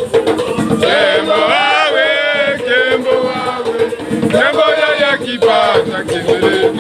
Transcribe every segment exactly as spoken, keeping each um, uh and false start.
Nkembo wawe, nkembo wawe, nkembo ya ya kipata kemele.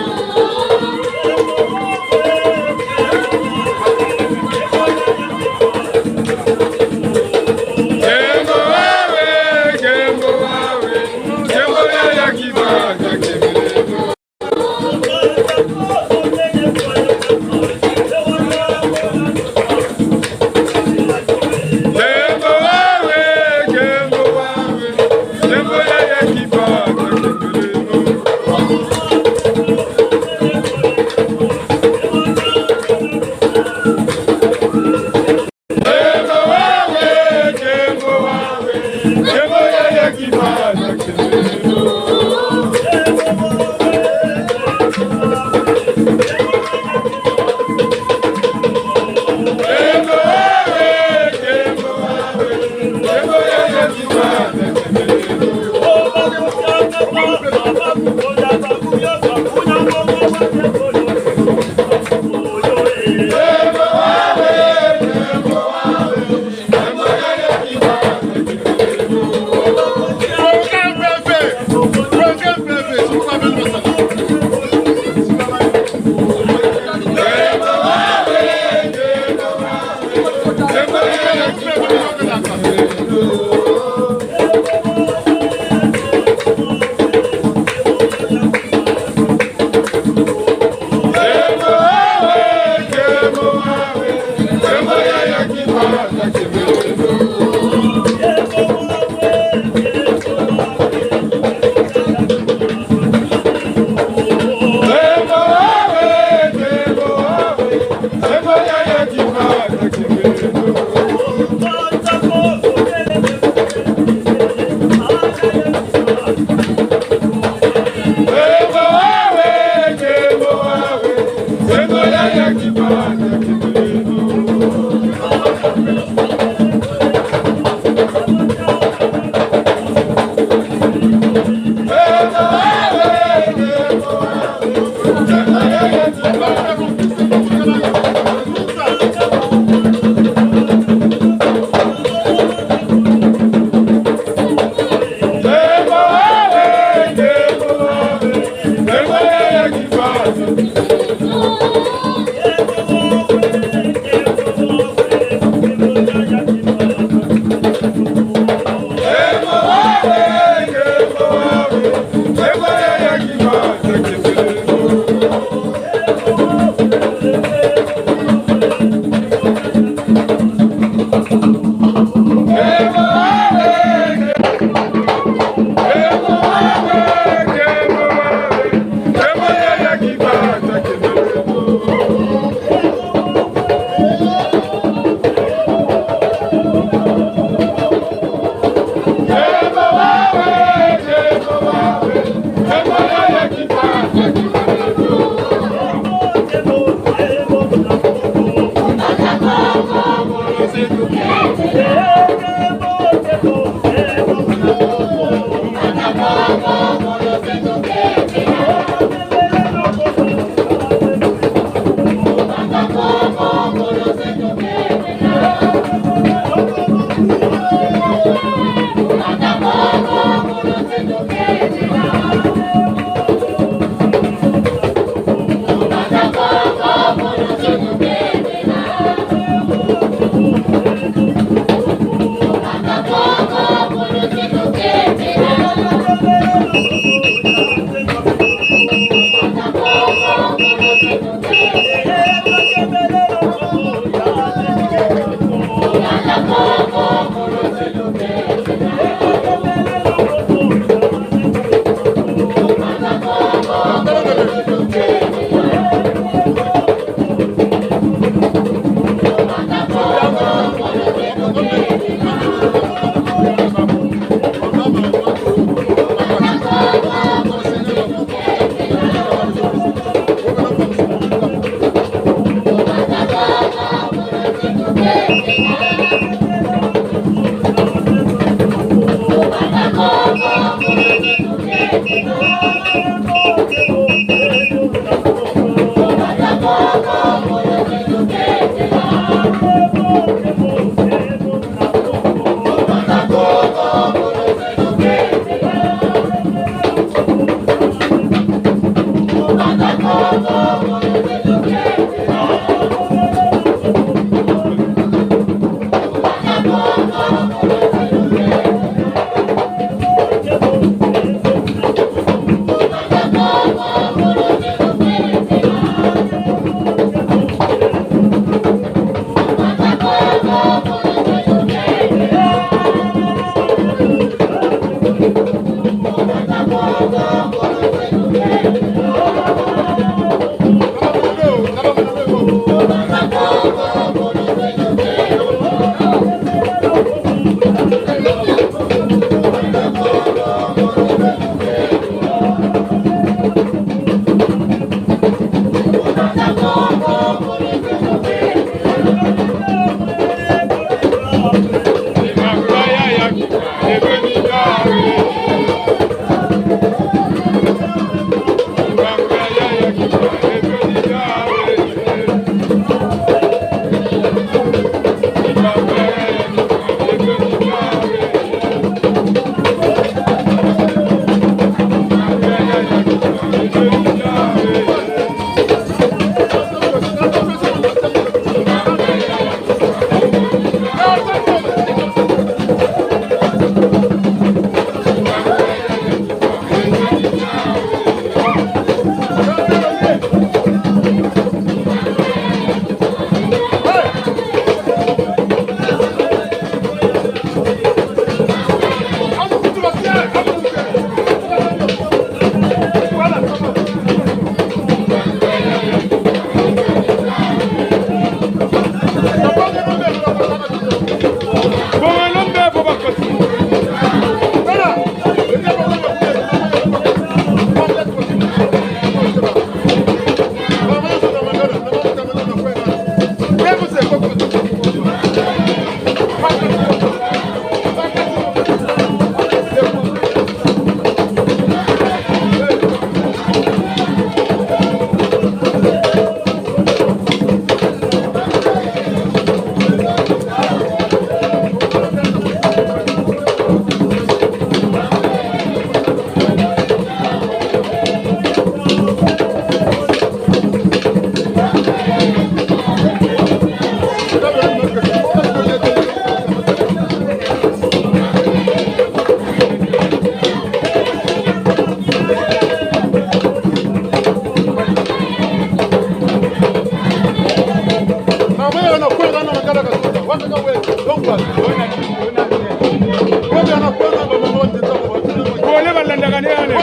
Bole balandakane yane.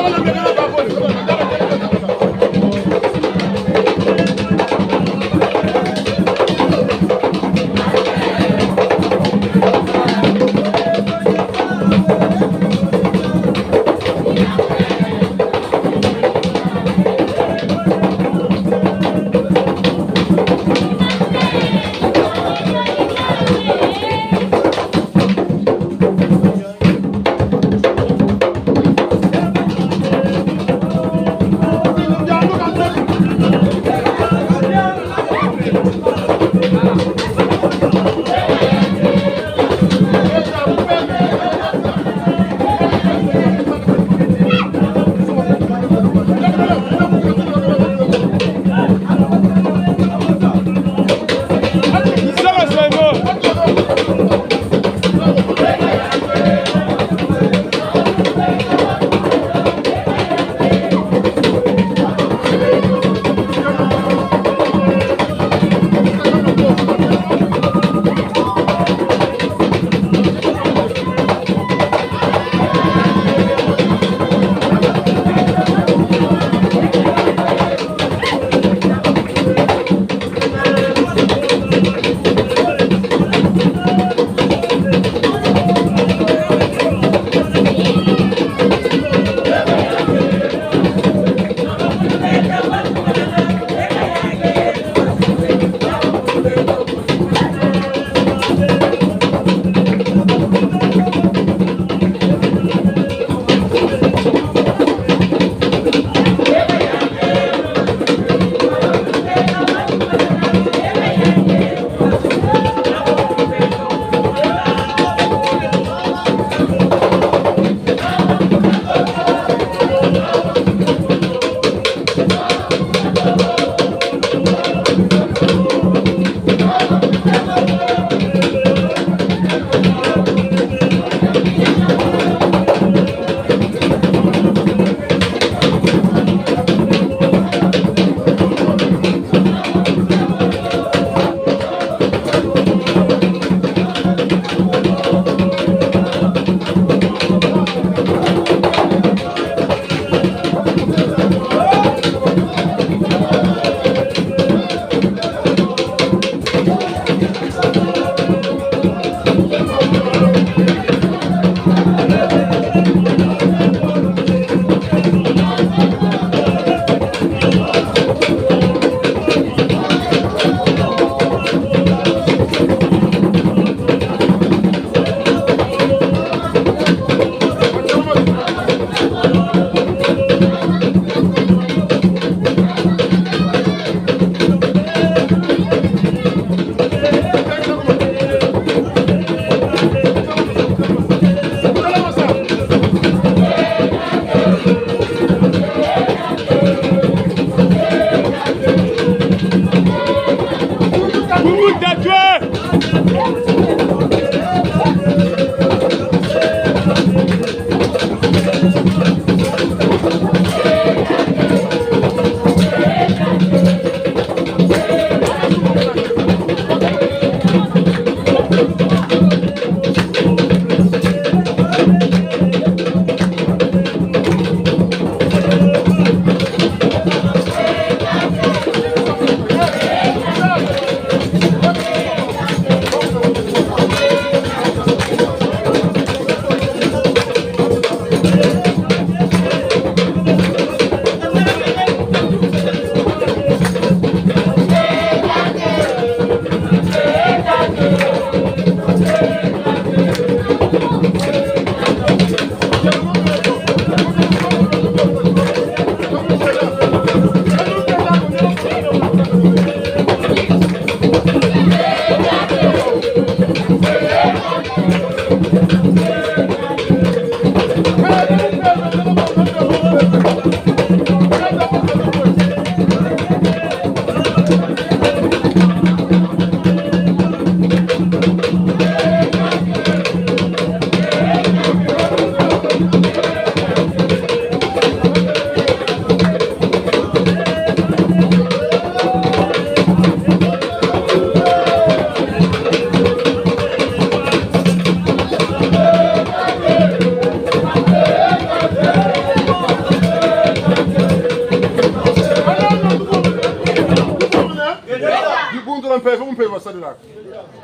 Mpeve mu mpeve wasalilaka.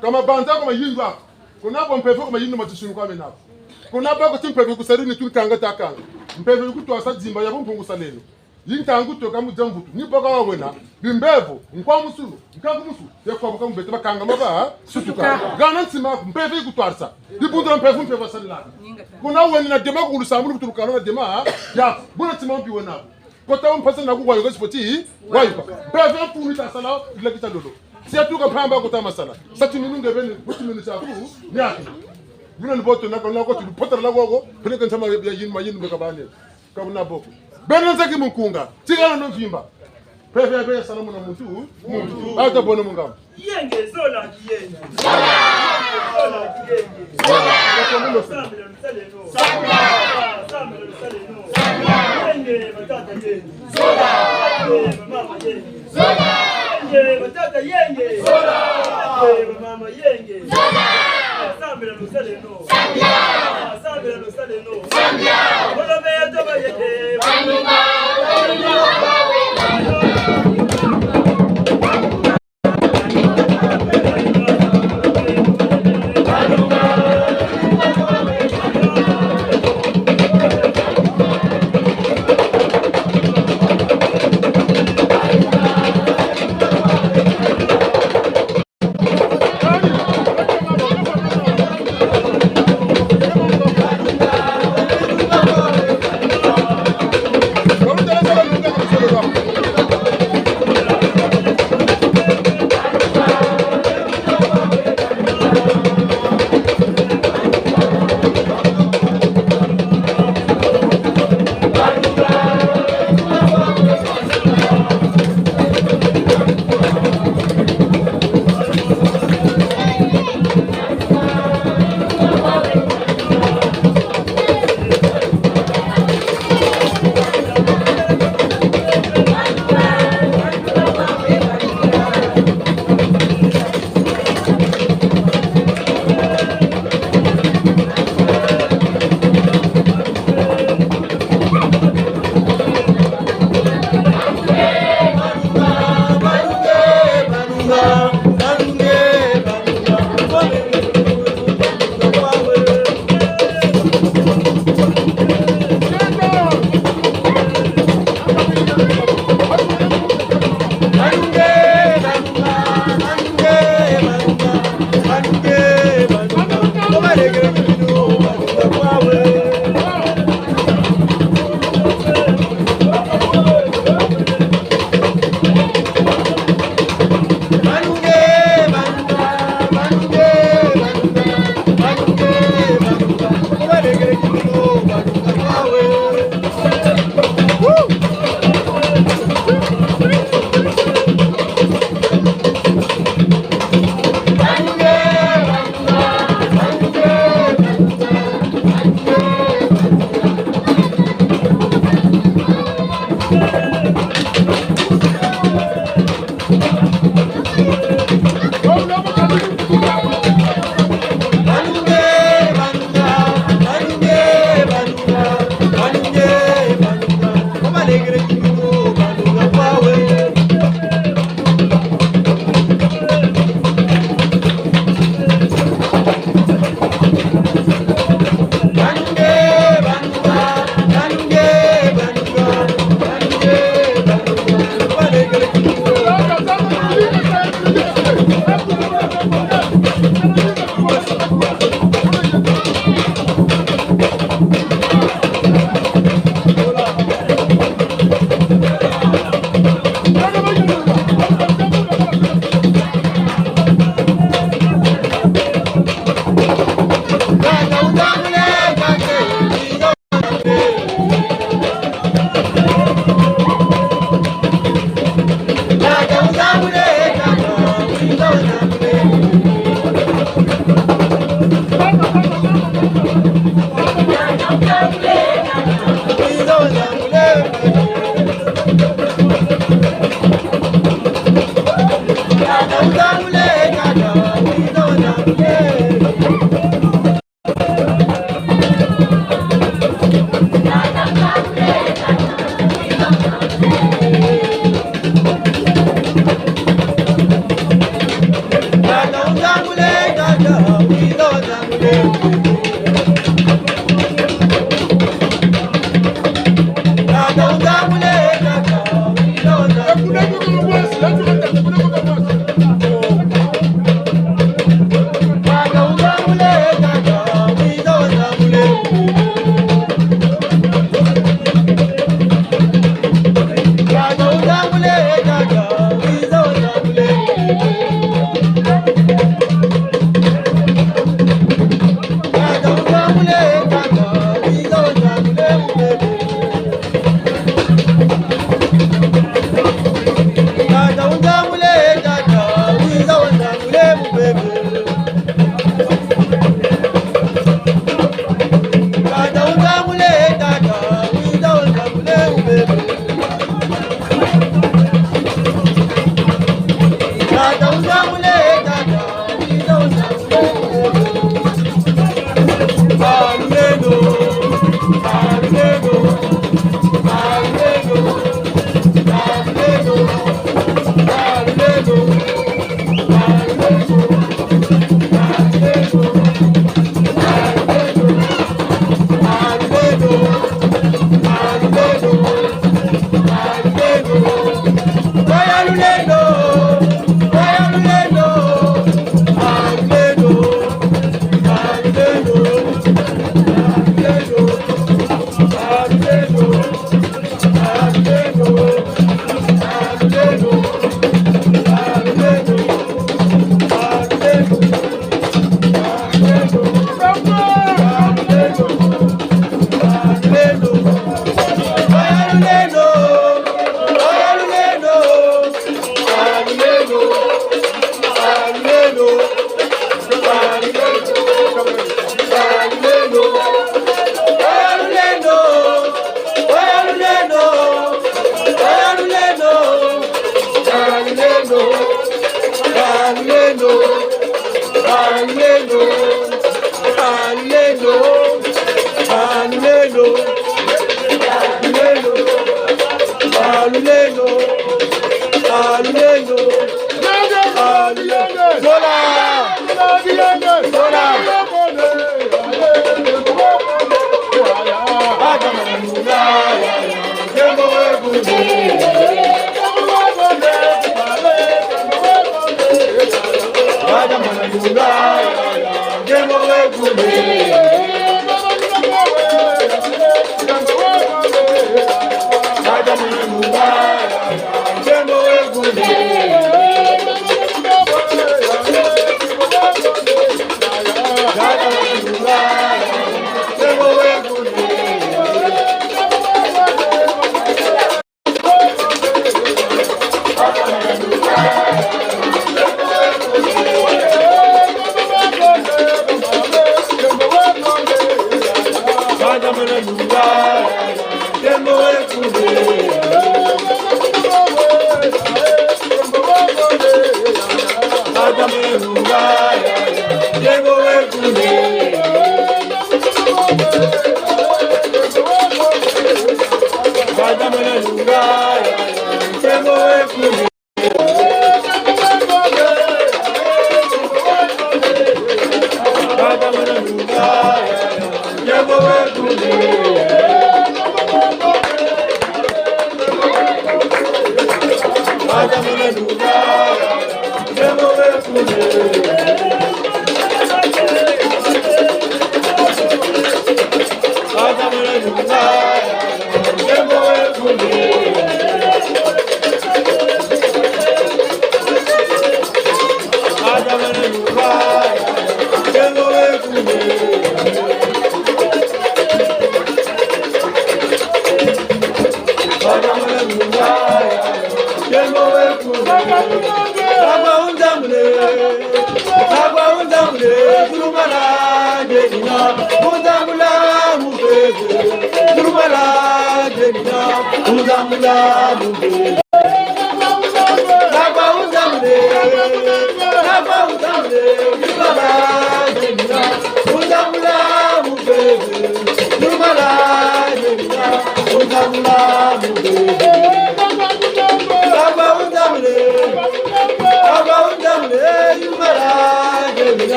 Ka mabanza ko mayindu ako. Kuna bo mpeve ko mayindu ma tinsuni kwa mena ko. Kuna bo ko ti mpeve ku sari ni tu kanga ta kanga. Mpeve ku twasa zimba ya bumpungu saleno. Yi ntangu toka mu dia mvutu. Ni baka wa wena. Bimbevo, nkwa musulu, nkangu musulu. Ya kwa buka mbete bakanga maba, sutuka. Sutuka. Gana ntima, mpeve ku twarisa. Dibundula mpeve, mpeve wasalilaka. Kuna wena na dema ku lusambulu, ku tulukana na dema, ya, buna ntima mbi wena. Kota mpasa na ku wayo, kasi poti, wayo. Mpeve mfunu ta sala, ila kita lolo. Si atuka mpamba kota masala. Sa timinu nge beni, bu timinu tiaku, niaki. Buna ni bo to na ka, na ko tu, pota la ko, peleko ntama ya yinu, mayinu meka bane. Ka buna bo ko. Beno nzaki mu nkunga, tikala no mvimba. Mpeve ya be ya sala muna muntu, muntu. Ata bwena mu ngambu. Yenge, zola, yenge. Zola, yenge. Zola. Sambila lusaleno. Sambila. Sambila lusaleno. Sambila. Yenge, batata, yenge. Zola. Yenge, bamama, yenge. Zola. Yenge, batata, yenge. Zola. Yenge, bamama, yenge. Zola. Sambila lusaleno. Sambila. Sambila lusaleno. Sambila. Bolobe ya toba yenge.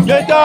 Ngeta!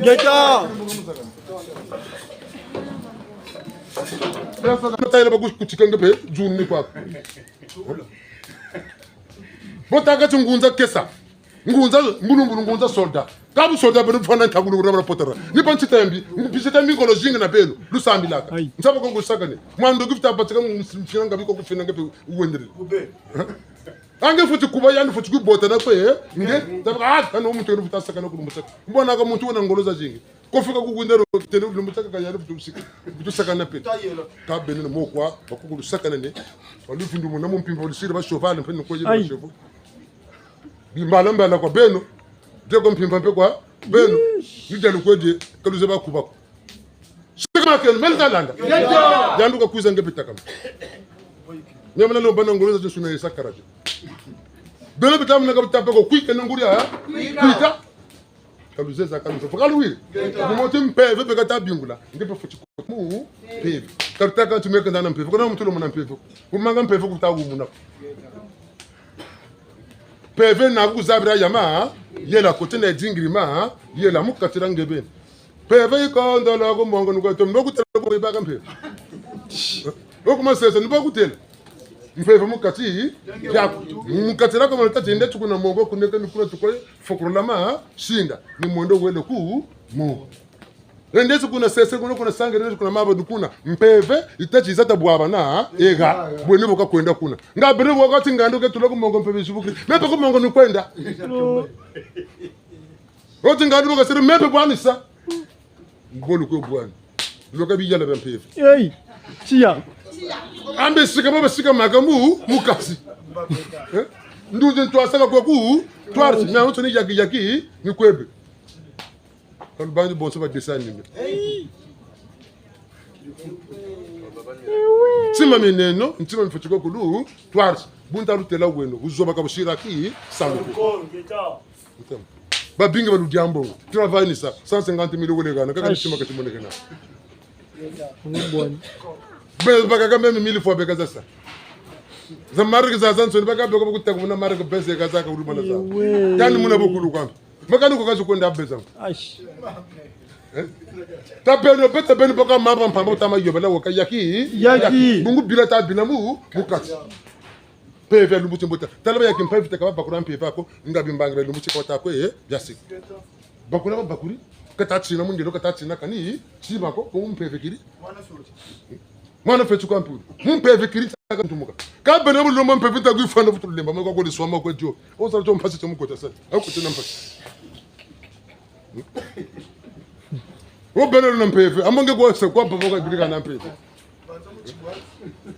Tata. Tayela bakukutika nge mpe, dzuni kwa. Bo tâka ti ngunza kesa. Ngunza, mbulumbulu, ngunza soldat. Ka bu soldat beno bufwana ntakulu wura bala potara. Ni pa ntita ya mbi, mpisi ta mbi ngolo zingi na beno, lusambilaka. Ayi. Nsaba ko ngusakane. Mwa ndo ki futa patika mfina nga biko kufina nge mpe wendele. Ange fweti kuba yandi fweti kubota na kwe, eh? Nge, taba, ah, kano muntu wena futa sakana kulu musaka. Mbona ka muntu wena ngolo zazingi. Ko fika ku kwenda ro, tele lumbu tiaka ka yandi futu sika. Futu sakana mpe. Ka beno na mo kwa, bakukulu sakana ne. Balu fundu muna mu mpimpa, balu siri ba cheval, mpe nuko ye ba cheval. Bimbala mbala kwa beno. Dieko mpimpa mpe kwa beno. Ni dialu kwe die, ka luzebi kuba ko. Sika makelo, meni talanda. Yandi ka kwiza nge mpe takama. Nyamana lomba na ngolo za suna yesa karaje. Beno bitamu na ka bitape ko kwika na nguri ya. Kwika. Ka luzeza, ka luzeza. Faka luwiri. Ngeta. Mu moti mpeve mpe kata bingula. Nge mpe fweti ko mu mpeve. Ka lutâka nti meka nda na mpeve. Kuna muntu lo mona mpeve. Kumanga mpeve kuta wumuna. Mpeve na kuzabira ya ma, yela kote na dingiri ma, yela mu katira nge beni. Mpeve yikondolo ku mongo ni kweto, mbo kutela ku baka mpeve. Oku masese, ni bo kutela. Mpeve mu kati, ya, mu kati la ko mwana tati nde tukuna mongo kuneka ni kuna tukwe, fokolo la ma, sinda, ni mwendo wele ku, mu. Nde tukuna sese kuna, kuna sange, nde tukuna maba dukuna, mpeve, yitati yiza ta bwabana, ega, bwe ni bo ka kwenda kuna. Nga bene bo ka ti ngandu ke tula ku mongo mpeve zibukiri. Mpe ku mongo ni kwenda. Oti ngandu bo ka siri, mpe bwanisa. Ngolo kwe bwani. Loka biyala bia mpeve. Hey, tiya. Ambe sika baba sika makamu, mu kati. Eh? Nduze ntwasaka kwe ku, twarisi, na nsoni yaki yaki, ni kwebe. Ka lubanzi bonso ba dessin animé. Ntima mineno, ntima mifweti ko kulu, twarisi. Bu nta lutela weno, wuzoba ka busiraki, salu. Babingi baludia mbongo. Travail ni sa, cent cinquante mille wele hana, kaka ni tima ka timonekena. Be, bakaka même mille fois beka za sa. Za marque zazansoni, baka beka bakutaka muna marque bese ka zaka ulumana za. Ewe. Tani muna bukulu kwambi. Makani ko kazi kwenda beza. Aish. Eh? Ta beno, beta beno baka maba mpamba wuta ma yobela waka yaki. Yaki. Bungu bila ta bina mu, mu kati. Mpeve lumbu ti mbuta. Tala ba yaki mpeve ta ka babakula mpeve ako, nga bimbangi ba lumbu ti kwa ta kwe, eh, biasi. Bakula babakuri, kata tina mundelo, kata tina kani, tima ko, ko mpeve kiri. Mwana fweti kwa mpulu. Mu mpeve kiri ta ka ntumuka. Ka bena mu lomba mpeve ta kwe fwana futu lemba, mako kole swama kwe dio. O sa to mpasi to mu kota sa. Ako tena mpasi. O bena na mpeve, amonge kwa sa kwa papa kwa bilika na mpeve.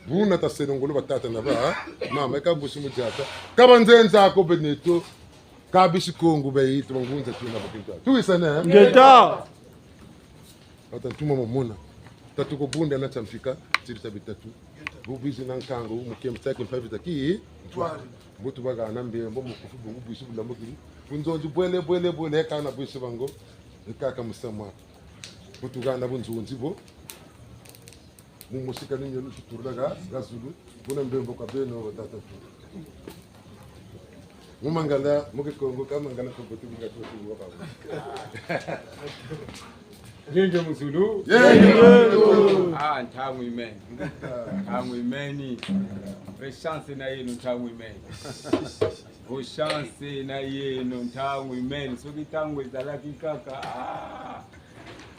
Buna ta seno ngolo ba tata na ba, mama, ka busi mu diata. Ka banzenza ko beneto, ka bisi Kongo be yitu, bangunza tuna bakinta. Tuwisane, eh? Ngeta. Bata ntuma mamona. Tatu ko bunda na tia mfika, tiri tia bitatu. Bu bizi na nkangu, mu kembe taki mpeve taki, ntwari. Mbutu baga na mbe, mbo mukufi bungu bwisi bulambukiri. Bunzonzi bwele, bwele, bwele, kana bwisi bango. Ekaka musamu. Mbutu gana bunzonzi bo. Mu musika ni miolu tuturula ha, ha zulu. Buna mbembo kwa beno, ba tata tu. Mu mangala, mu Kikongo, ka mangala ko botu bunga tu tu wa baba. Yenge mu zulu. Yenge mu zulu. Ah, ntangu yimene. Ntangu yimene. Ve chance na yeno ntangu yimene. Ve chance na yeno ntangu yimene. Soki ntangu ezalaki kaka. Ah.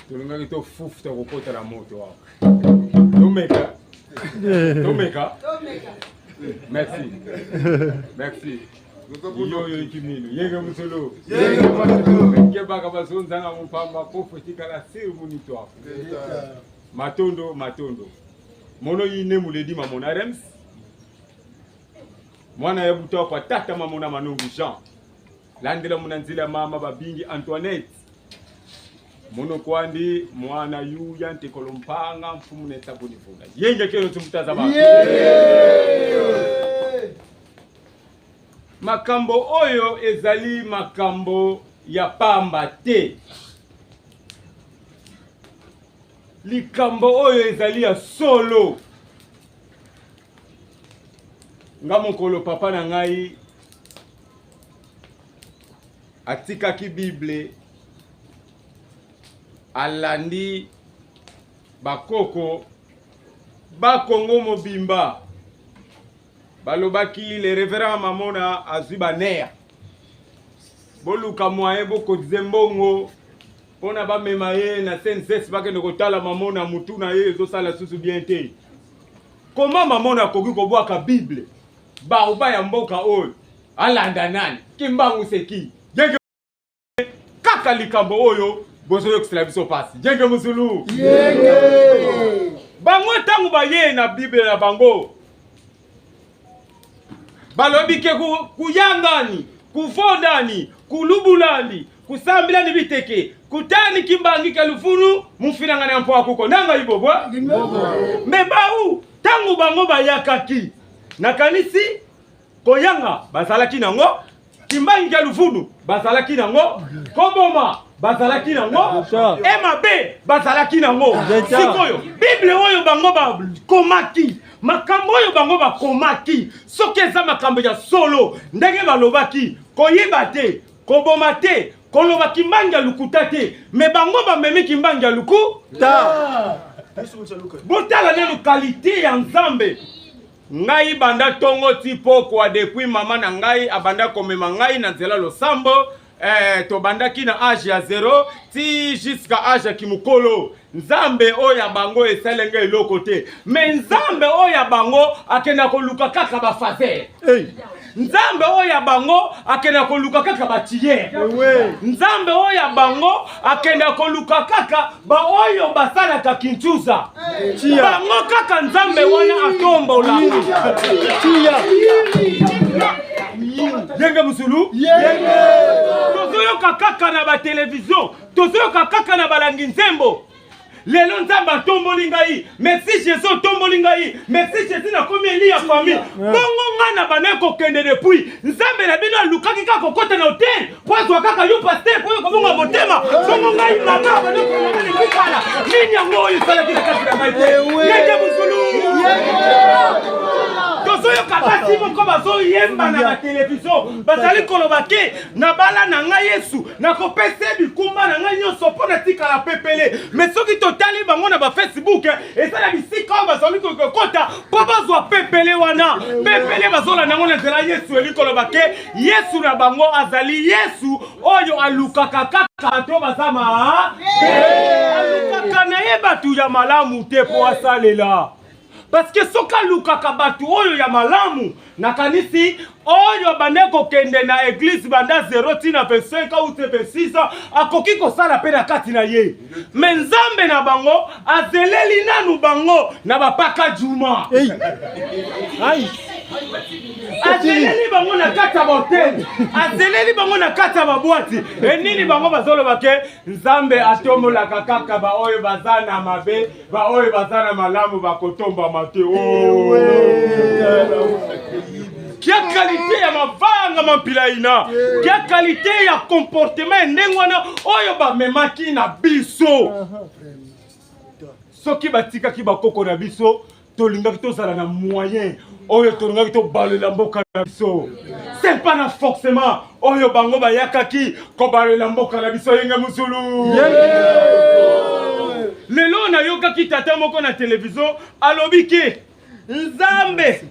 Tolingaki tofufuta kokota na moto awa. Tomeka. Tomeka. Merci. Merci. Yo, yo, ikimino. Yenge mu zulu. Yenge mu zulu. Kebaka bazonzanga mu mpamba, po fweti kala siri mu nitu awa. Matondo, matondo. Mono yine muledi Mamona Rems. Mwana ya buta kwa tata Mamona Manungu Jean. Landila muna nzila mama babingi Antoinette. Mono kwandi mwana yu ya ntekolo Mpanga, mfumu ne tabu ni vula. Yenge keno tumutaza ba. Makambo oyo ezali makambo ya pamba te. Likambo oyo ezali ya solo. Nga mokolo papa na ngai atikaki Bible, alandi bakoko ba Kongo mobimba. Balobaki, le révérend Mamona azwi ba nerfs. Boluka moyen bo cotiser mbongo mpo na bamema ye na C N S S, bakende kotala Mamona, mutu na ye ezosala lisusu bien te. Comment Mamona akoki kobwaka Bible? Baoba ya mboka oyo, alanda nani? Kimbangu c'est qui? Kaka likambo oyo bozoyokisela biso mpasi. Yenge muzulu. Yenge. Bango ntango baye na Bible na bango, balobi ke ku-, kuyangani, kuvondani, kulubulani, kusambilani biteke, kutani kimbangi kia luvunu, mufinangani ya mpwa kuko. Nanga ibobwa? Ibobwa. Mais bawu, ntango bango bayakaki, nakanisi koyanga bazalaki nango, kimbangi kia luvunu bazalaki nango, koboma bazalaki nango, eh, mabe bazalaki nango. Sikoyo, Bible oyo bango bakomaki, makambo oyo bango bakomaki, soki eza makambo ya solo, ndenge balobaki, koyiba te, koboma te, koloba kimbangi ya lokuta te, mais bango bamemi kimbangi ya lokuta. Botala nanu qualité ya Nzambe. Ngai banda ntongo ti pokwa, depuis mama na ngai abanda komema ngai na nzela losambo, eh, tobandaki na âge ya zéro ti jusqu'à âge ya kimokolo. Nzambe oyo ya bango esali ngai eloko te. Mais Nzambe oyo ya bango akenda koluka kaka ba faveur. Hey. Nzambe oyo ya bango akenda koluka kaka ba tiers. Ewe. Nzambe oyo ya bango akenda koluka kaka baoyo basalaka kintuza. Tiya. Bango kaka Nzambe wana atombola. Tiya. Yenge muzulu. Yenge. Tozoyoka kaka na ba télévision, tozoyoka kaka na balangi nzembo. Lelo Nzambe atomboli ngai. Merci Jésus, otomboli ngai. Merci Jésus, nakomi eli ya famille. Bongo ngai nabandaki kokende depuis. Nzambe na bino alukaki kaka kokota na hotel mpo azwa kaka yo pasteur mpo yo kobonga motema. Bongo ngai mama abandaki kolobela etikala. Nini yango oyo esalaki na kati na ngai te? Yenge muzulu. Tozoyoka basi moko bazoyemba na ba télévision. Bazali koloba ke, nabala na ngai Yesu, nakopesa ye bikumba na ngai nyonso mpo natikala pepele. Mais soki totali bango na ba Facebook, eh, eza na bisika oyo bazali kokota mpo bazwa pepele wana. Pepele bazolanda yango na nzela Yesu, elingi koloba ke Yesu na bango azali Yesu oyo alukaka kaka bato baza ma-, alukaka na ye bato ya malamu te mpo asalela. Parce que soki alukaka bato oyo ya malamu, nakanisi oyo abandaki kokende na église banda zéro tii na vingt-cinq ans ou vingt-six ans, akoki kosala mpe na kati na ye. Mais Nzambe na bango azeleli nanu bango na ba paka juma. Hey. Aïe. Azeleli bango na kati ya ba hotel. Azeleli bango na kati ya ba boîte. E nini bango bazoloba ke Nzambe atombolaka kaka baoyo baza na mabe, baoyo baza na malamu bakotombama te. Oh. Quelle qualité ya mavanga ma mpila yina. Quelle qualité ya comportement ya ndenge wana oyo bamemaki na biso. Soki batikaki bakoko na biso, tolingaki tozala na moyen oyo tolingaki tobalula mboka na biso. C'est pas na forcément oyo bango bayakaki kobalula mboka na biso. Yenge muzulu. Lelo nayokaki tata moko na télévision alobi ke Nzambe,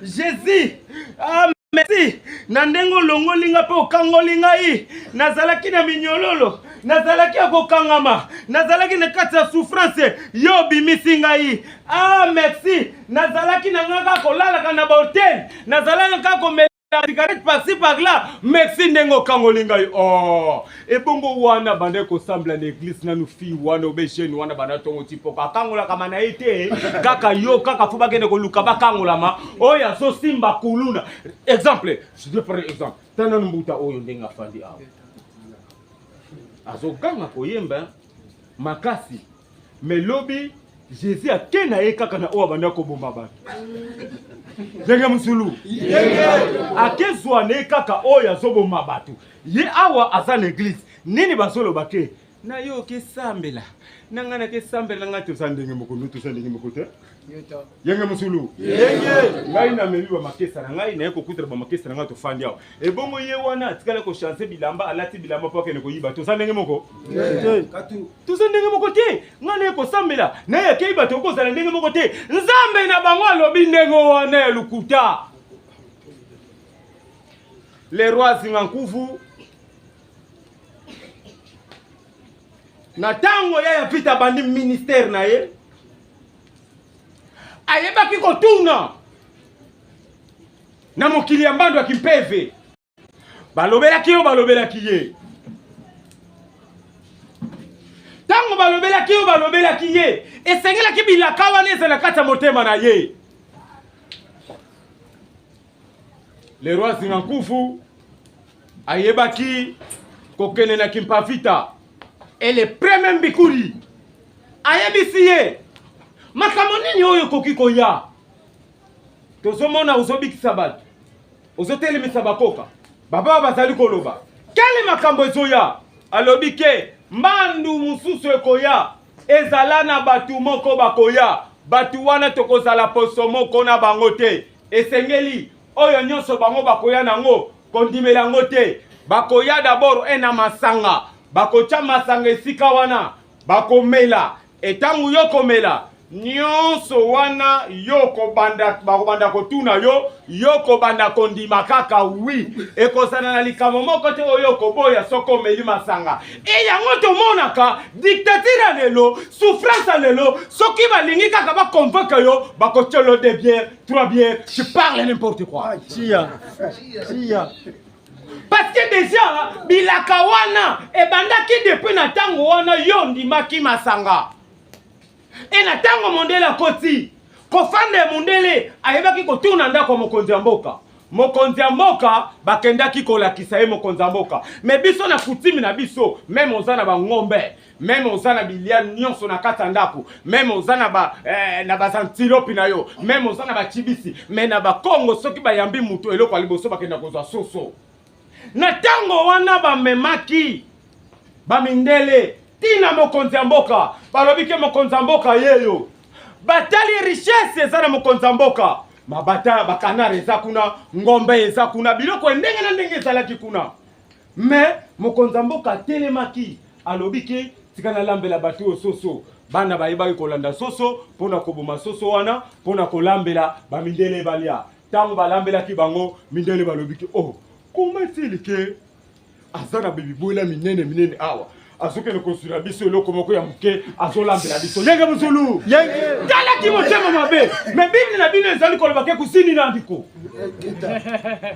Jésus, ah, merci na ndenge olongoli nga mpe okangoli ngai. Nazalaki na minyololo, nazalaki ya kokangama, nazalaki na kati ya souffrance, yo obimisi ngai. Ah, merci. Nazalaki na nga kaka kolalaka na ba hotel, nazalaki kaka komela cigarette par-ci par-là. Merci ndenge okangoli ngai. Oh, ebongo wana banda kosambela na église nanu, fille wana obe jeune wana banda ntongo ti pokwa, akangolaka ma na ye te. Kaka yo kaka faut bakende koluka bakangolama. Oyo azosimba kuluna. Exemple, je vais prendre exemple. Tala nanu mbuta oyo ndenge afandi awa. Azoganga koyemba makasi. Mais lobi, Jésus ake na ye kaka na oyo abanda koboma bato. Yenge muzulu. Ake zwa na ye kaka oyo azoboma bato. Ye awa aza na église. Nini bazoloba ke? Na yo oke sambela. Na nga nake sambela, na nga toza ndenge moko, nous toza ndenge moko te. Yenge Musulu. Yenge. Ngai namemi ba makesa na ngai, naye kokutela ba makesa na ngai, tofandi awa. Ebongo ye wana atikala ko changer bilamba, alati bilamba mpo akende koyiba. Toza ndenge moko? Te. Toza ndenge moko te. Ngai naye kosambela, naye akeyiba, tokozala ndenge moko te. Nzambe na bango alobi ndenge wana ya lokuta. Le roi Zingankuvu, na tango Yaya Vita abandi ministère na ye, ayebaki kotuna na mokili ya mbandu ya kimpeve. Balobelaki yo, balobelaki ye. Tango balobelaki yo, balobelaki ye, esengelaki bilaka wana ezala na kati ya motema na ye. Le roi Zingankuvu ayebaki kokende na Kimpa Vita. Et le premier mbikuri ayebisi ye: makambo nini oyo ekoki koya? Tozomona ozobikisa bato, ozotelemisa bakoka, baba bazali koloba: kele makambo ezoya. Alobi ke mbandu mosusu ekoya, ezala na bato moko bakoya, bato wana tokozala poso moko na bango te. Esengeli oyo nyonso bango bakoya na yango, kondimela yango te. Bakoya d'abord e na masanga, bakotya masanga esika wana, bakomela. E ntango yo komela, nyonso wana yo kobanda, bakobanda kotuna yo, yo kobanda kondima kaka oui. Ekozala na likambo moko te oyo okoboya soki omeli masanga. E yango tomonaka dictature ya lelo, souffrance ya lelo, soki balingi kaka ba convoquer yo, bakotya yo deux bières, trois bières, tu parles n'importe quoi. Tia, tia. Parce que déjà bilaka wana ebandaki depuis na tango wana yo ondimaki masanga. E na tango mondele akoti, kofanda ya mondele, ayebaki kotuna ndako ya mokonzi ya mboka. Mokonzi ya mboka, bakendaki kolakisa ye mokonzi ya mboka. Mais biso na coutume na biso, même oza na bangombe, même oza na bilia nyonso na kati ya ndako, même oza na ba, eh, na ba antilope na yo, même oza na batibisi, mais na Bakongo soki bayambi moto, eloko ya liboso bakenda kozwa soso. Na tango wana bamemaki bamindele tii na mokonzi ya mboka. Balobi ke mokonzi ya mboka yeyo. Batali richesse eza na mokonzi ya mboka. Mabata, ba canard eza kuna, ngombe eza kuna, biloko ya ndenge na ndenge ezalaki kuna. Mais mokonzi ya mboka atelemaki, alobi ke tika nalambela bato oyo soso. Bana bayebaki kolanda soso mpo na koboma soso wana, mpo na kolambela bamindele balia. Tango balambelaki bango, mindele balobi ke: oh, comment est-ce que aza na bibwela minene minene awa, azokende kozwela biso eloko moko ya moke, azolambela biso? Yenge Musulu. Yenge. Tala kimotema mabe. Mais Bible na bino ezali koloba ke kuzini na ndiko.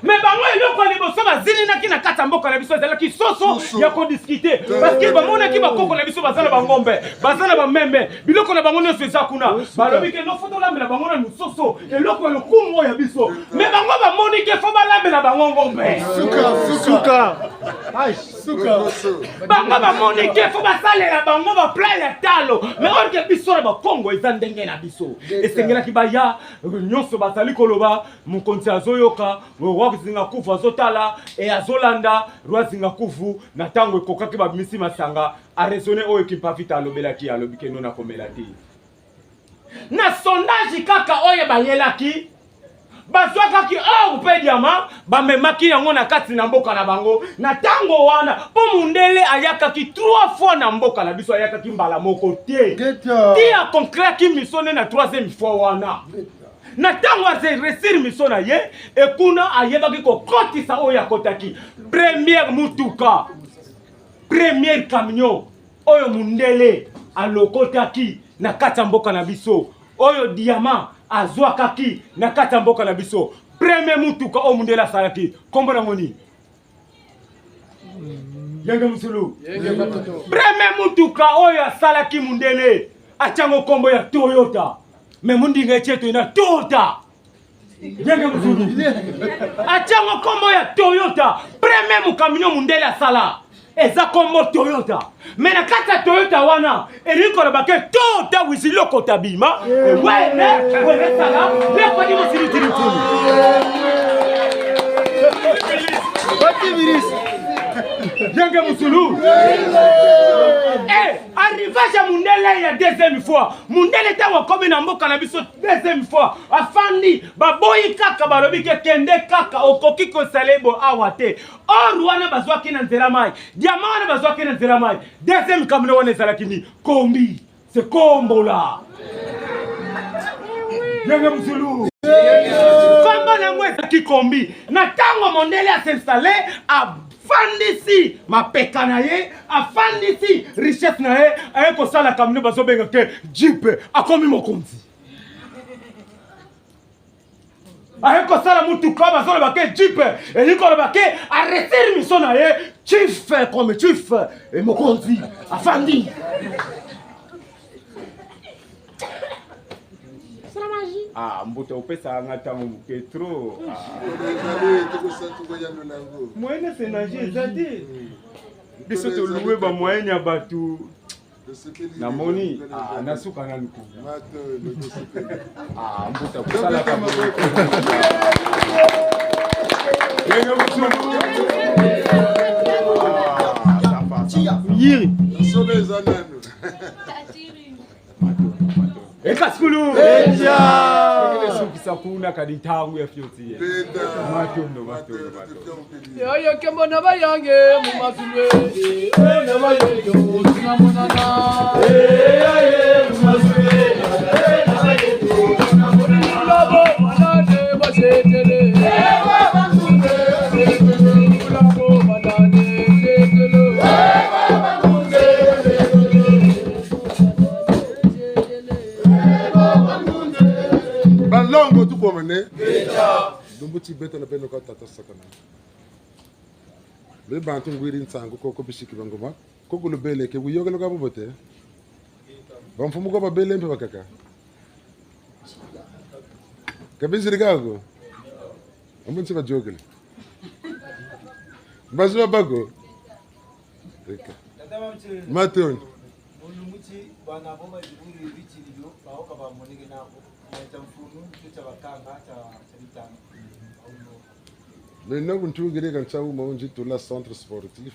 Mais bango eloko ya liboso bazininaki na kati ya mboka na biso ezalaki soso, soso, ya kodiscuter. Parce que bamonaki bakoko na biso baza na bangombe, baza na bameme, biloko na bango nyonso eza kuna. Balobi ke non, faut tolambela bango na soso, eloko ya lokumu oyo ya biso. Mais bango bamoni ke faut balambela bango ngombe. Suka, suka. Suka. Ai, suka. Bango bamoni ke faut basalela bango ba plat ya talo. Mais or que biso na Bakongo eza ndenge na biso. Esengelaki baya, nyonso bazali koloba, mokonzi azoyoka, roi Zingankuvu azotala, e azolanda, roi Zingankuvu, na tango ekokaki babimisi masanga, a raisonner oyo Kimpa Vita alobelaki, alobi ke non, nakomela te. Na sondage kaka oyo bayelaki, bazwakaki or mpe diamant, bamemaki yango na kati na mboka na bango. Na tango wana, mpo mundele ayakaki trois fois na mboka na biso, ayakaki mbala moko te. Ngeta. Ti akonklaki miso ne na troisième fois wana. Ngeta. Na tango aresir miso na ye, e kuna ayebaki kokotisa oyo akotaki. Première motuka, première camion oyo mundele alokotaki na kati ya mboka na biso, oyo diamant azwakaki na kati ya mboka na biso. Premier motuka oyo mundele asalaki, kombo na yango nini? Yenge Musulu. Yenge Musulu. Premier motuka oyo asalaki mundele, atia yango kombo ya Toyota. Mais mundinga etie to ina Toyota. Yenge Musulu. Atia yango kombo ya Toyota. Premier mu camion mundele asala, eza kombo Toyota. Mais na kati ya Toyota wana, elingi koloba ke Toyota wizi lokota bima. Wele, wele sala, leko ni mosiri tiri tiri. Bati virus. Yenge Musulu. Eh, arrivage ya mundele ya deuxième fois. Mundele ntango akomi na mboka na biso deuxième fois. Afandi, baboyi kaka, balobi ke kende kaka, okoki kosala ebo awa te. Or wana bazwaki na nzela mai. Diamant wana bazwaki na nzela mai. Deuxième camion wana ezalaki ni kombi. C'est Kombola. Yenge Musulu. Kombo na yango ezalaki kombi. Na ntango mondele a s'installer, afandisi mapeka na ye, afandisi richesse na ye, aye kosala camion bazobenga ke Jeep, akomi mokonzi. Aye kosala motuka, bazoloba ke Jeep, elingi koloba ke aresiri miso na ye, chief, comme chief, e mokonzi, afandi. Ah, mbuta, opesa nga ntango moke trop. Ah. Moyen se nager, eza te. Biso toloue ba moyen ya bato. Namoni, ah, nasuka na lukuta. Ah, mbuta, kosalaka boye. Yenge Musulu. Ah, ça va, ça va. Yiri. Eka sikulu. Eja. Kele sukisa kuna kadi ntangu ya fioti ye. Matondo, matondo, matondo. Yo, yo, nkembo na bayange mu mazulu, eh, eh, na bayange mu mazulu, na monana. Eh, eh, eh, mu mazulu, eh, eh, na bayange mu mazulu. Labo, manane, basetele. Labo, manane, setele. Balongo tukomene. Lumbu ti beto na beno ka tata sakana. Be bantu ngwiri nsangu koko bisiki ba ngoma. Koko lubele ke wuyokele kwa bubote. Bamfumu ko babele mpe bakaka. Ka biziri kako. Ambo nsi bayokele. Mbazi ba bako. Eka. Matondo. Maintenant, bu ntungiri ka ntia wuma wu nzi tula centre sportif.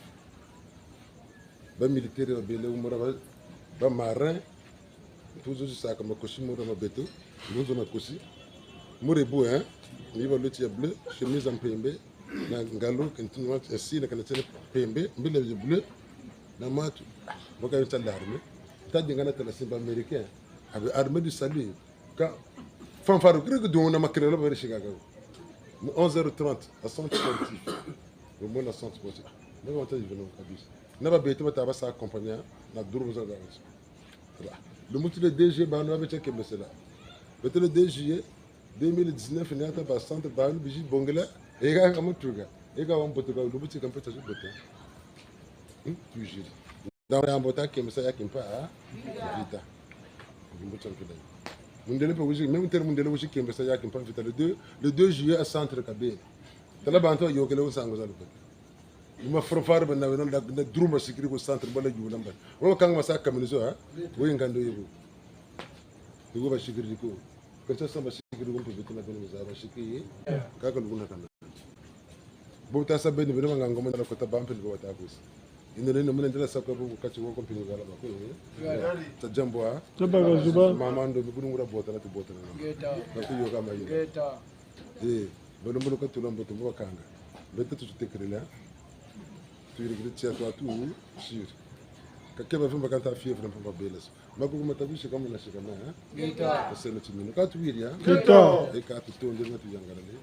Ba militaire babele wumura ba, ba marin. Ntu zo zisaka makosi mura ma beto. Ngunzo makosi. Mure bu, hein? Ni ba loti ya bleu, chemise ya mpembe. Na ngalu, kentinu wa, ya sina, kana tiene mpembe, mbila ya bleu. Na matu. Baka yo ntia l'armée. Nta dinga na tala simba américain. Avec armée du salut. Ka fanfare, kiri kudungu na makelele ba beri shingaka. Mu onze heures trente, à centre sportif. Mu mona centre sportif. Naka wata yiveno kabisa. Na ba beto bata basa accompagner na duru za ba. Voilà. Lumbu ti le deux juillet, bana ba beto kembesela. Beto le deux juillet deux mille dix-neuf, ni ata ba centre bana bizi bongela. Eka kamutuka. Eka wambotoka, lumbu ti kampe tia zibote. Hmm? Toujours. Nda yambo ta kembesa ya Kimpa Vita. Lumbu tia nkila. Mundele mpe wizi, même tel mundele wizi kembesa ya Kimpa Vita le deux, le deux juillet à centre Kabeni. Tala bantu bayokele nsangu za lubaki. Ni ma fanfare bana wena na, na duru masikiri ku centre bala yula mbala. Wo kanga masa kaminizo, ha? Wo ngando yebo. Ni wo basikiri ko. Kasa sa basikiri ko mpe beto na beno za basikiri. Kaka lukuna kana. Bo ta sa beno, beno banga ngoma na kota bampe ni bo bata kusi. Ino leno muna ndela sa kwa bo kati wo kompini wala ba ko, eh? Voilà. Ta jambo, ha? Tabaka zuba. Mama ndo mi kulungula bota na tubota na. Ngeta. Na kuyoka mayela. Ngeta. Eh, beno mbono katula mbote mbo bakanga. Beto tutekelela. Tuyirikiri tia twatu, siri. Kakeba fimba kanta fièvre mpa babela so. Makuku matabi shika muna shika ma, eh? Ngeta. Kaseno timino. Ka tuwiri, eh? Ngeta. E ka tutonde na tuyangalale.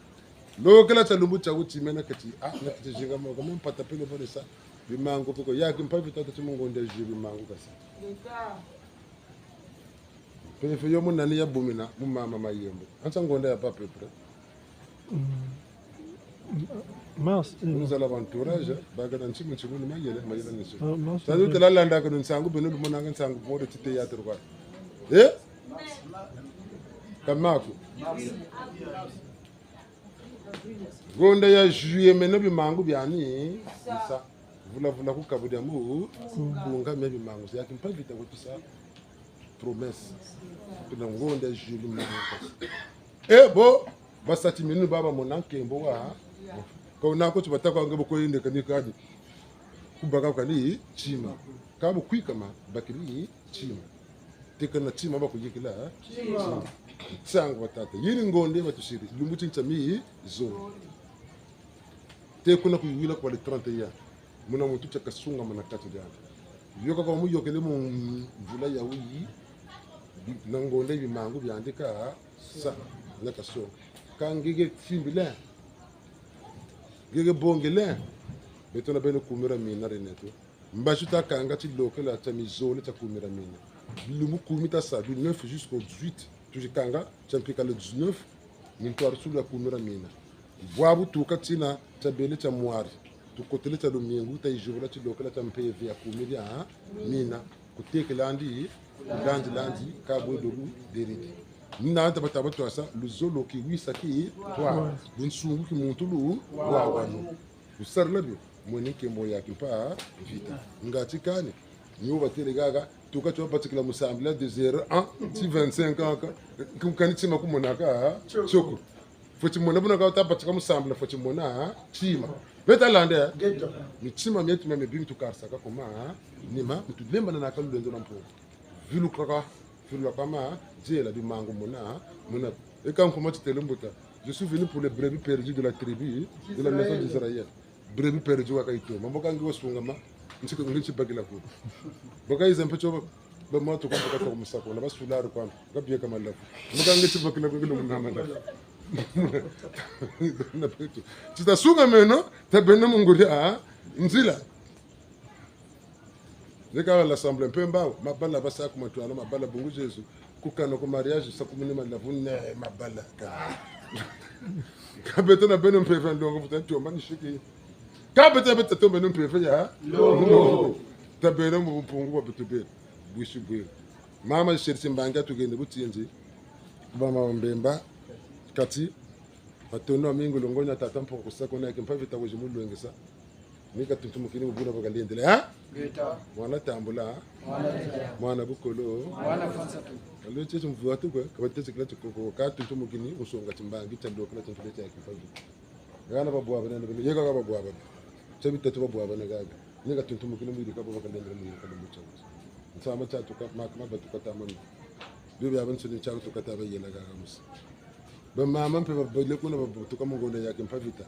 Lokela tia lumbu tia wuti mena kati, ah, na kati zinga mo, kama mpata pele pele sa. Bimangu peko, ya Kimpa Vita tata ti mu ngonda zi bimangu kasa. Ngeta. Préfet yo mu nani ya bumina, mu mama Mayembe. Ansa ngonda ya pa à peu près. Mm. Mars, eh. Mu zala ba entourage, bakana ntimu ntimu ni mayele, mayele ni ntimu. Ah, mars, tandis eh. Tala landa kanu nsangu, beno lumonanga nsangu, mode ti théâtre kwa. Eh? Kamaku. Ngonda ya juillet meno bimangu biani, bisa. Vula vula ku kabu dia mu, kunga mia bimangu. Ya Kimpa Vita kutisa promesse. Kuna ngonda ya juillet bimangu. Eh bo, basa ti minu baba mona nkembo wa. Ka wuna ko ti bata kwa nge bo ko yende kani kani. Kubaka kani tima. Ka bu kwikama, bakiri tima. Teka na tima bakuyikila. Tima. Nsangu wa tata. Yini ngonde batusiri. Lumbu ti ntsami zo. Te kuna kuyiwila kwa le trente et un. Muna muntu tia kasungamana kati diandi. Yoka kwa muyokele mu mvula ya wuyi. Na ngonde bimangu biandi ka sa. Na kasonga. Ka ngege fimbile. Ngege bongele. Beto na beno kumira mina reneto. Mbazi ta kanga tilokela tia mizole tia kumira mina. Bilumbu kumi ta sa, du neuf jusqu'au dix-huit. Tuzi kanga, tia mpika le dix-neuf, mintwari sulu ya kumira mina. Bwabu tuka tina, tia bele tia mwari. Tukotele tia lumingu, ta yizibula tilokela tia mpeve ya kumira mina. Kutekela andi, landi landi, ka bwe dobu deridi. Nina anta bataba twasa, luzolo ki wisa ki twa. Bunsungu ki muntu lu, wa wanu. Lusarila bio, mweni nkembo ya kimpa mvita. Ngati kani, ni wo batele gaga, tuka tio batikila mu sambila de zéro un, ti vingt-cinq ans, ka, kani tima kumonaka, tioko. Fweti mona buna ka ta batika mu sambila, fweti mona, tima. Beta lande, mitima mieto mia mibi mi tukarisaka kuma, nima, mi tulembananaka lulendo na Mpungu. Vilukaka, vilukaka ma, diela bimangu mona, mona. Eka nkuma titele mbuta. Je suis venu pour les brebis perdues de la tribu, de la maison d'Israël. Brebis perdues wa kayitoma. Mbo ka nge wasungama, ntsiko nge ntibakila ko. Mbo ka yiza mpe tio, ba mwa tuka mbo ka tuka musako, na ba sulari kwa, ka bieka malavu. Mbo ka nge ntibakila ko, nge no muna malavu. Na beto. Tita sungameno, ta beno mu nguri, ah, nzila. Neka l'Assemblée mpe mbawu, mabala basa ku matwala, mabala bungu Yezu, ku kano ku mariage, sa kumini malavu ne mabala ka. Ka beto na beno mpeve ya nlongo, buta tomba ni siki. Ka beto na beto tomba ni mpeve ya nlongo. Ta beno mu bumpungu bwa beto beno. Bwisi bwe. Mama Sherisi Mbangi atukene butinzi. Ba mama Mbemba, kati, batono mingi longonya tata Mpoko kusako na kimpa vita kwe zimu lwengesa. Ni katuntumukini mu buna bwa kalendele, ha? Ngeta. Mwana tambula. Mwana tija. Mwana bukolo. Mwana fansa tu. Kalo tete mvua tu kwe, kabatete kila tukoko, katuntumukini, usonga timbangi, tandokela timpele tia kipavi. Gana babwabana, yeka ka babwabana. Tia bitatu babwabana gaga. Ni katuntumukini mu yirika bo bakalendele mu yirika lumbu tia wuti. Nsama tia tuka, makama batuka tamami. Bio biabansoni tia tuka tabayela gaga musi. Bamama mpe babele kuna babatuka mu ngonda ya kimpa vita.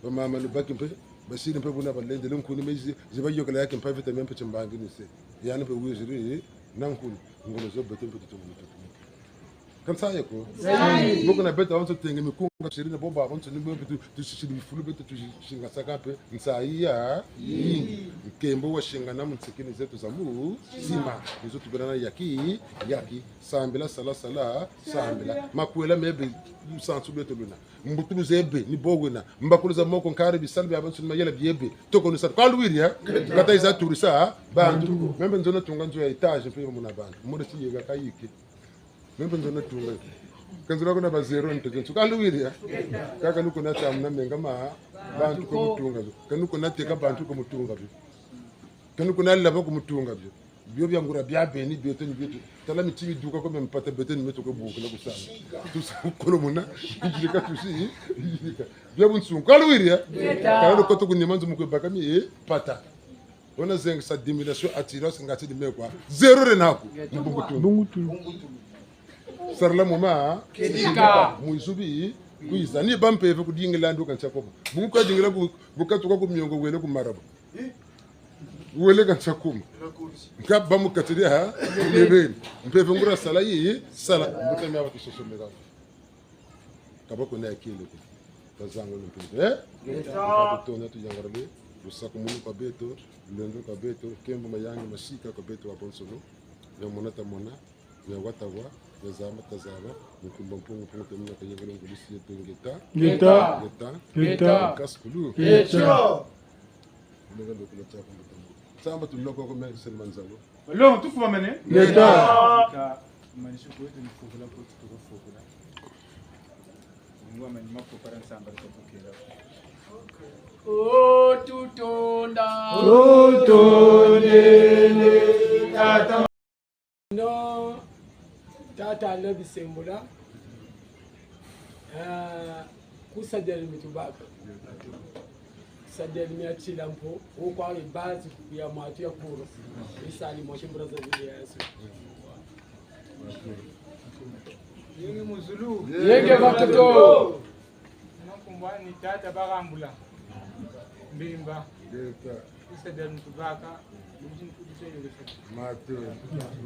Bamama lubaki mpe, basiri mpe buna balendele nkuni me zi, zibayokela ya kimpa vita me mpe timbangi ni se. Yandi mpe wiziri na nkuni, ngolo zo beto mpe tutungu tutungu. Ka nsayi ko? Nsayi. Boko na beto bansoni tenge mikunga siri na bo babansoni mpe tu, tusisiri bifulu beto tusingasaka mpe nsayi ya yingi. Nkembo wasingana mu nsikini zeto za mu ntima. Ni zo tubelana yaki, yaki. Sambila, sala, sala, sambila. Makwela mebe, lusansu lweto luna. Mbutulu zebe, ni bo wena. Mbakulu za moko, nkari, bisalu biabansoni, mayela biebe. Toko ni sa. Ka luwiri, eh? Kata yiza turisa bantu. Mbe nzo natunga nzo ya étage, mpe muna bantu. Mure ti yeka kayike. Mbe nzo natunga. Ka nzo lako na ba zéro nte nzo. Ka luwiri, eh? Kaka nuko na tamu na menga ma bantu ko mutunga bio. Ka nuko na teka bantu ko mutunga bio. Ka nuko na laba ko mutunga bio. Bio bia nguria bia beni, bio teni bio tu. Tala miti miduka ko mia mpata, bio teni mio tuka bukula kusana. Tusa kolo muna, yika tusi, yika. Bia bunsungu. Ka luwiri, eh? Ngeta. Kala lukoto ku nima nzo mu kwe baka mi, eh, pata. Wena zengisa dix mille sur attirance ngati di mekwa. Zéro renaku. Ngeta. Mbungu tu. Mbungu tu. Sarila moma. Kedika. Mwizubi, kwiza. Ni ba mpeve ku dingila nduka ntia koma. Bungu kwa dingila ku, bu katuka ku miongo wele ku marabu. Wele ka ntia kuma. Nka ba mu kati dia, ha? Lebeni. Mpeve nguria sala yi, sala. Mbuta mia batu sosomeka. Ka ba kuna ya kele ko. Tazangu ni mpeve, eh? Ngeta. Ka tutona tuyangalale. Lusakumunu kwa beto, lulendo kwa beto, nkembo, mayangi, masika kwa beto babansoni. Ya mona tamona. Mia wa tawa, mia zaba tazaba, mukumba Mpungu, Mpungu tamina kayengele ngulusi yeto ngeta. Ngeta. Ngeta. Ngeta. Kaskulu. Ngeta. Mega lokula tia kumbuta. Samba tuloko ko mega sema nzalo. Long, tukubamene. Ngeta. Ka, manisi kwetu ni fukula kwetu tukufukula. Ngwa mani mako para nsamba tukukela. O tutonda. Tutondele, tata. No, tata Alain Bisembula, ah, kusa dia limi tubaka. Sadel mia tila mpo, wo kwa base ya mwatu ya kuro. Isali moshi Brazzaville ya yasu. Yenge mu zulu. Yenge batoto. Makumba ni tata Bagambula. Mbimba. Sadel Mutubaka. Matu.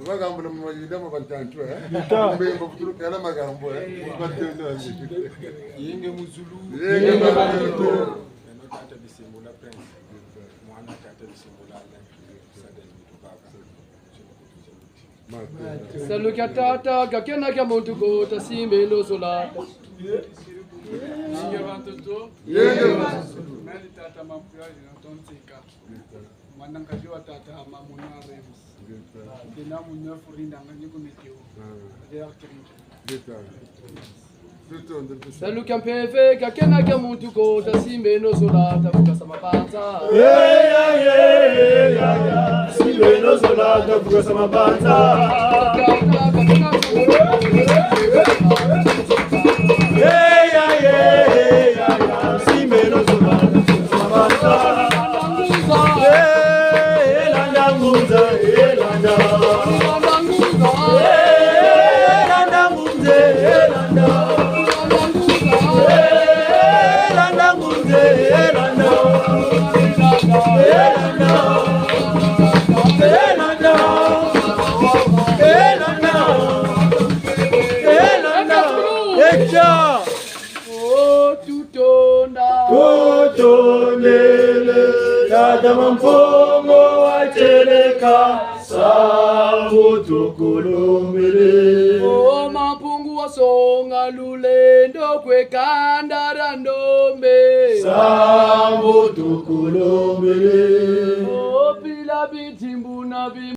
Bagambula mu mayida ma bantantu, eh? Mbimba kutuluka na magambo, eh? Matu. Yenge mu zulu. Yenge batoto. Eno tata Bisimbula Prince. Mwana tata Bisimbula Alain. Sadel Mutubaka. Salu kia tata, ka kena kia muntu ko, tasimbeno zola. Yenge batoto. Yenge batoto. Nani tata Mampuya, Jonathan Tseka. Mwana nkazi wa tata Mamuna Rems. Dena munya furinda ngani ku meteo. Dea kiringi. Salu kia mpeve, ka kena kia muntu ko, tasimbeno zola, tavukasa mabanza. Hey, yeah, yeah, yeah, yeah, yeah. Simbeno zola, tavukasa mabanza. Hey, yeah, yeah, yeah, yeah, yeah. Simbeno zola, tavukasa mabanza. Hey, landa ngunza, hey, landa. Hey, landa ngunza. Echa. Oh, tutonda. Tutondele, tata Mampungu wa tieleka, sambu tukulumbele. Oh, Mampungu wasonga lulendo kwe kanda dia ndombe. Sambu tukulumbele. Oh, pila bidimbu na bi-